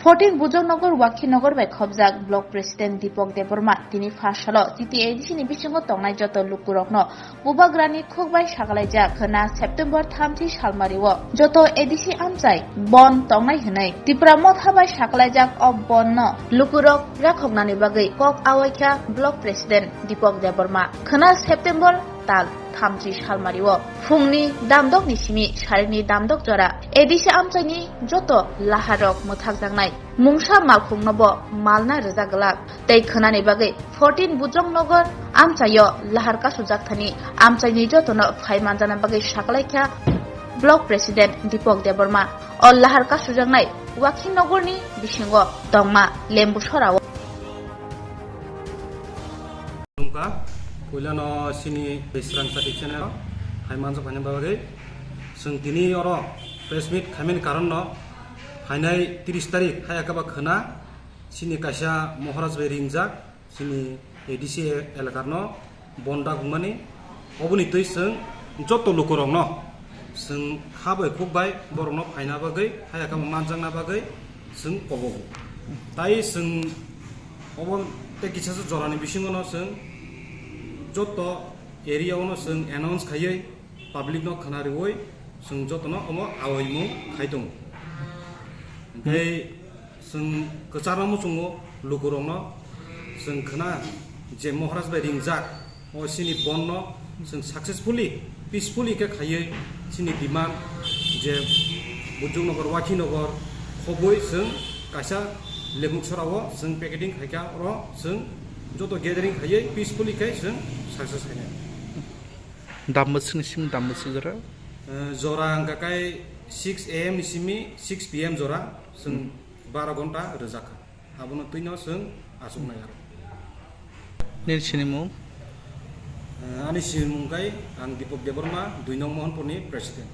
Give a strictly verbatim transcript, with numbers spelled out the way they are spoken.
Fourteen Bujoknagar Wakhinogor bai khobjak Block President Deepak Debbarma tini first salo G T A D C ni bisingo tongnai joto lukurokno Bubagrani khukbai sakalaijak khwna September thamchi salmario joto A D C amchai bon tongnai hwnwi Tipra Motha bai sakalaijak o bonno lukurok rakhoknani bagwi kok awaikha Block President Deepak Debbarma. Khwna September tal thamchi salmario phungni damdokni simi sarini damdok jora A D C amchaini joto laharok mwthakjaknai mungsa malkhungnobo malna rwjak glak tei khwnani bagwi fourteen Bujoknagar amchaio lahar kasujak thani amchaini jotono phai manjana bagwi sakalaikha Block President Deepak Debbarma. O lahar kasujaknai Wakhinogorni bisingo tongma Lembusorao. Khulumkha, puilano chini Srang Sati channel hai manjak phani bagwi chwng tini oro press meet khaimani karon no phainai tris tarik hai akaba khwna chini kaisa Maharaj bai ringjak chini A D C elakar no bonda hwnmani oboni twi chwng joto lukurokno chwng kha bai khuk bai borokno phaina bagwi hai akama manjakna bagwi chwng kobogo. Tai chwng obo tei kisa jorani bisingo no chwng joto area o no chwng announce khaiwi public no khna riwi chwng jotono omo awaimung khai tongo. Hwnkhe chwng kwcharno muchungo lukurokno chwng khna je Maharaj bai ringjak o chini bonno chwng successfully, peacefully khe khaiwi chini demand je Bujuknagar, Wakhinogor khobwi chwng kaisa Lembusorao chwng picketing khaikha, oro chwng joto gathering khaiwi peacefully khe chwng success khainai. Dam bwswkni simi dam bwswk jora? Eh, jora hwnkha khe six A M ni simi six P M jora, chwng baro ghonta rwjak kha. Abono twino chwng achuknai aro. Nini sinimung? Eh, ani sinimung khe ang Deepak Debbarma, dui nong Mohanpurni president.